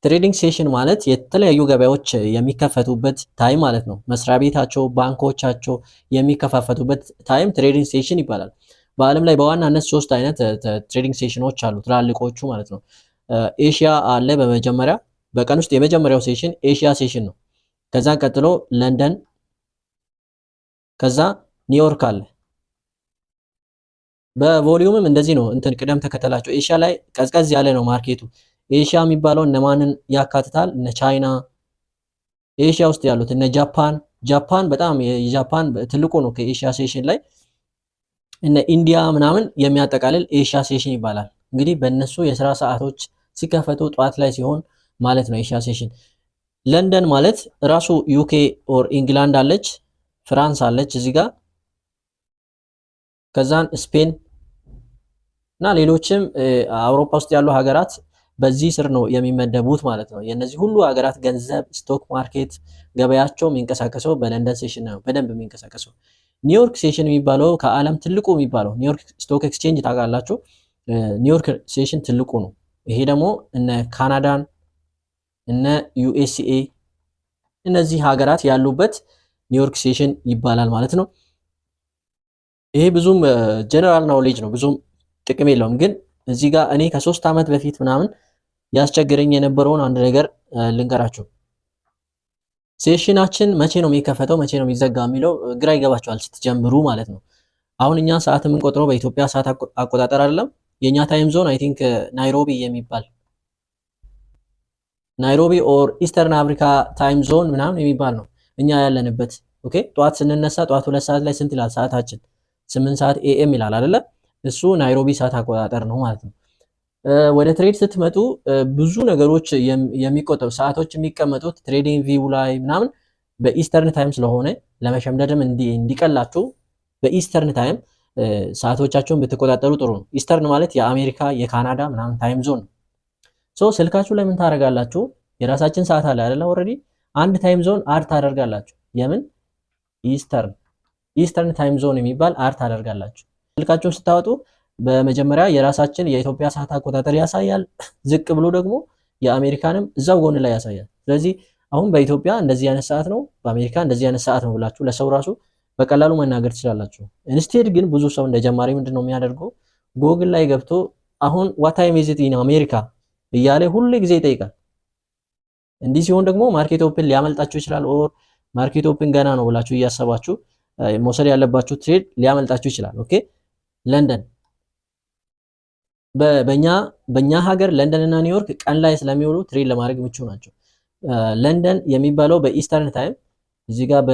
Trading session ማለት የተለያዩ ገበያዎች የሚከፈቱበት time ማለት ነው። መስሪያ ቤታቸው፣ ባንኮቻቸው የሚከፋፈቱበት time trading session ይባላል። በዓለም ላይ በዋናነት ሶስት አይነት trading session ኖች አሉ፣ ትላልቆቹ ማለት ነው። ኤሽያ አለ። በመጀመሪያ በቀን ውስጥ የመጀመሪያው session ኤሽያ session ነው። ከዛ ቀጥሎ ለንደን፣ ከዛ ኒውዮርክ አለ። በ volume ም እንደዚህ ነው እንትን ቅደም ተከተላቸው። ኤሽያ ላይ ቀዝቀዝ ያለ ነው market ኡ። ኤሽያ የሚባለው እነማንን ያካትታል? እነ ቻይና፣ ኤሽያ ውስጥ ያሉት እነ ጃፓን። ጃፓን በጣም የጃፓን ትልቁ ነው ከኤሽያ session ላይ። እነ ኢንዲያ ምናምን የሚያጠቃልል ኤሽያ session ይባላል። እንግዲህ በእነሱ የስራ ሰዓቶች ሲከፈቱ ጠዋት ላይ ሲሆን ማለት ነው ኤሽያ session። ለንደን ማለት ራሱ UK or ኢንግላንድ አለች፣ ፍራንስ አለች እዚህ ጋር፣ ከዛን ስፔን እና ሌሎችም አውሮፓ ውስጥ ያሉ ሀገራት በዚህ ስር ነው የሚመደቡት ማለት ነው። የእነዚህ ሁሉ ሀገራት ገንዘብ stock market ገበያቸው የሚንቀሳቀሰው በለንደን session ነው በደንብ የሚንቀሳቀሰው። ኒውዮርክ session የሚባለው ከዓለም ትልቁ የሚባለው ኒውዮርክ Stock Exchange ታውቃላችሁ። ኒውዮርክ session ትልቁ ነው። ይሄ ደግሞ እነ ካናዳን፣ እነ USA እነዚህ ሀገራት ያሉበት ኒውዮርክ session ይባላል ማለት ነው። ይሄ ብዙም general knowledge ነው፣ ብዙም ጥቅም የለውም። ግን እዚህ ጋር እኔ ከ3 ዓመት በፊት ምናምን ያስቸግረኝ የነበረውን አንድ ነገር ልንገራችሁ። Session ኣችን መቼ ነው የሚከፈተው፣ መቼ ነው የሚዘጋ የሚለው ግራ ይገባችኋል ስትጀምሩ ማለት ነው። አሁን እኛ ሰዓት የምንቆጥረው በኢትዮጵያ ሰዓት አቆጣጠር አይደለም። የኛ time zone I think ናይሮቢ የሚባል፣ ናይሮቢ or Eastern Africa time zone ምናምን የሚባል ነው እኛ ያለንበት። Okay፣ ጠዋት ስንነሳ ጠዋት 2 ሰዓት ላይ ስንት ይላል ሰዓታችን? 8 ሰዓት AM ይላል አይደለ? እሱ ናይሮቢ ሰዓት አቆጣጠር ነው ማለት ነው። ወደ trade ስትመጡ ብዙ ነገሮች የሚቆጠሩ ሰዓቶች የሚቀመጡት TradingView ላይ ምናምን በ Eastern time ስለሆነ ለመሸምደድም እንዲቀላችሁ በ Eastern time ሰዓቶቻችሁን ብትቆጣጠሩ ጥሩ ነው። Eastern ማለት የአሜሪካ፣ የካናዳ ምናምን time zone ነው። So ስልካችሁ ላይ ምን ታደርጋላችሁ? የራሳችን ሰዓት አለ አይደለ? Already አንድ time zone add ታደርጋላችሁ። የምን Eastern time zone የሚባል add ታደርጋላችሁ። ስልካችሁን ስታወጡ በመጀመሪያ የራሳችን የኢትዮጵያ ሰዓት አቆጣጠር ያሳያል። ዝቅ ብሎ ደግሞ የአሜሪካንም እዛው ጎን ላይ ያሳያል። ስለዚህ አሁን በኢትዮጵያ እንደዚህ አይነት ሰዓት ነው፣ በአሜሪካ እንደዚህ አይነት ሰዓት ነው ብላችሁ ለሰው ራሱ በቀላሉ መናገር ትችላላችሁ። Instead ግን ብዙ ሰው እንደ ጀማሪ ምንድን ነው የሚያደርገው? ጎግል ላይ ገብቶ አሁን "What time is it in America?" እያለ ሁሉ ጊዜ ይጠይቃል። እንዲህ ሲሆን ደግሞ market open ሊያመልጣችሁ ይችላል። Or market open ገና ነው ብላችሁ እያሰባችሁ መውሰድ ያለባችሁ trade ሊያመልጣችሁ ይችላል። Okay፣ ለንደን በኛ ሀገር ለንደን እና ኒውዮርክ ቀን ላይ ስለሚውሉ trade ለማድረግ ምቹ ናቸው። ለንደን የሚባለው በ Eastern time እዚህ ጋር በ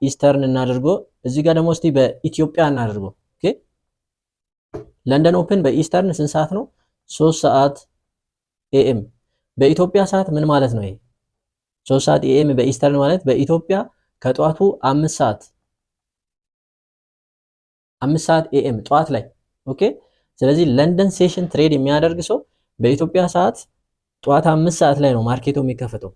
Eastern እናድርጎ፣ እዚህ ጋር ደግሞ እስቲ በኢትዮጵያ እናድርጎ። Okay፣ ለንደን open በ Eastern ስንት ሰዓት ነው? 3 ሰዓት AM። በኢትዮጵያ ሰዓት ምን ማለት ነው? ይሄ 3 ሰዓት AM በ Eastern ማለት በኢትዮጵያ ከጠዋቱ 5 ሰዓት፣ 5 ሰዓት AM ጠዋት ላይ። Okay፣ ስለዚህ ለንደን session trade የሚያደርግ ሰው በኢትዮጵያ ሰዓት ጠዋት 5 ሰዓት ላይ ነው market ኡ የሚከፈተው።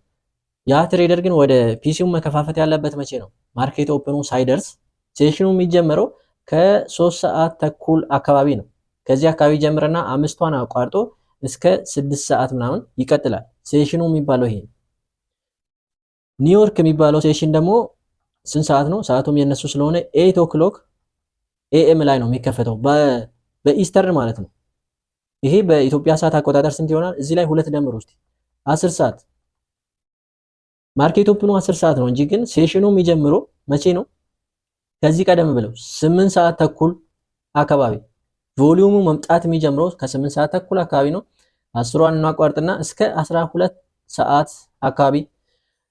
ያ trader ግን ወደ PC ው መከፋፈት ያለበት መቼ ነው? Market open ኑ ሳይደርስ session ኑ የሚጀመረው ከ3 ሰዓት ተኩል አካባቢ ነው። ከዚህ አካባቢ ጀምረና አምስቷን አቋርጦ እስከ 6 ሰዓት ምናምን ይቀጥላል። Session ኑ የሚባለው ይሄ ነው። ኒውዮርክ የሚባለው session ደግሞ ስንት ሰዓት ነው? ሰዓቱም የነሱ ስለሆነ 8 o'clock AM ላይ ነው የሚከፈተው በ Eastern ማለት ነው። ይሄ በኢትዮጵያ ሰዓት አቆጣጠር ስንት ይሆናል? እዚህ ላይ ሁለት ደምሩ እስቲ፣ 10 ሰዓት። Market open ኑ 10 ሰዓት ነው እንጂ ግን session ኑ የሚጀምረው መቼ ነው? ከዚህ ቀደም ብለው 8 ሰዓት ተኩል አካባቢ volume ኡ መምጣት የሚጀምረው ከ8 ሰዓት ተኩል አካባቢ ነው። አስሯን እናቋርጥና እስከ 12 ሰዓት አካባቢ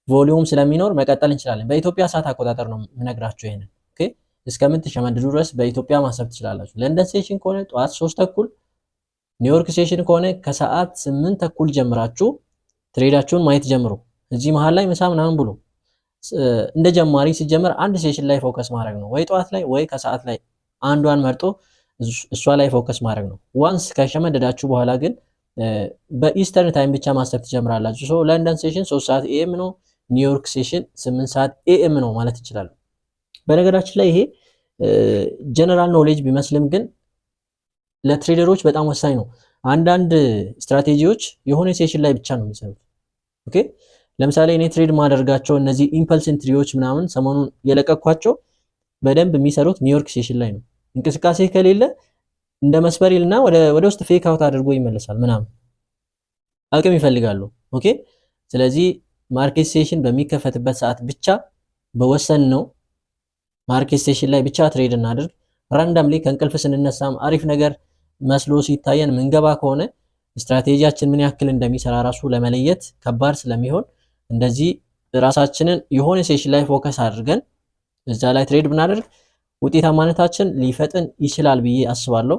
volume ስለሚኖር መቀጠል እንችላለን። በኢትዮጵያ ሰዓት አቆጣጠር ነው የምነግራችሁ ይሄንን። Okay፣ እስከምትሸመድዱ ድረስ በኢትዮጵያ ማሰብ ትችላላችሁ። ለንደን session ከሆነ ጠዋት 3:30፣ ኒውዮርክ session ከሆነ ከሰዓት 8:30 ጀምራችሁ trade ኣችሁን ማየት ጀምሩ። እዚህ መሀል ላይ ምሳ ምናምን ብሎ እንደ ጀማሪ ሲጀመር አንድ session ላይ focus ማድረግ ነው፣ ወይ ጠዋት ላይ ወይ ከሰዓት ላይ አንዷን መርጦ እሷ ላይ focus ማድረግ ነው። Once ከሸመደዳችሁ በኋላ ግን በ Eastern time ብቻ ማሰብ ትጀምራላችሁ። So ለንደን session 3 ሰዓት AM ነው፣ ኒውዮርክ session 8 ሰዓት AM ነው ማለት ይችላሉ። በነገራችን ላይ ይሄ general knowledge ቢመስልም ግን ለ trader ኦች በጣም ወሳኝ ነው። አንዳንድ ስትራቴጂዎች የሆነ session ላይ ብቻ ነው የሚሰሩት። Okay፣ ለምሳሌ እኔ trade ማደርጋቸው እነዚህ impulse entry ዎች ምናምን ሰሞኑን የለቀኳቸው በደንብ የሚሰሩት ኒውዮርክ session ላይ ነው። እንቅስቃሴ ከሌለ እንደ መስበር ይልና ወደ ውስጥ fake out አድርጎ ይመለሳል ምናምን፣ አቅም ይፈልጋሉ። Okay፣ ስለዚህ market session በሚከፈትበት ሰዓት ብቻ በወሰንነው market session ላይ ብቻ trade እናድርግ። Randomly ከእንቅልፍ ስንነሳም አሪፍ ነገር መስሎ ሲታየን ምንገባ ከሆነ ስትራቴጂያችን ምን ያክል እንደሚሰራ ራሱ ለመለየት ከባድ ስለሚሆን እንደዚህ ራሳችንን የሆነ session ላይ focus አድርገን እዛ ላይ trade ብናደርግ ውጤታማነታችን ሊፈጥን ይችላል ብዬ አስባለሁ።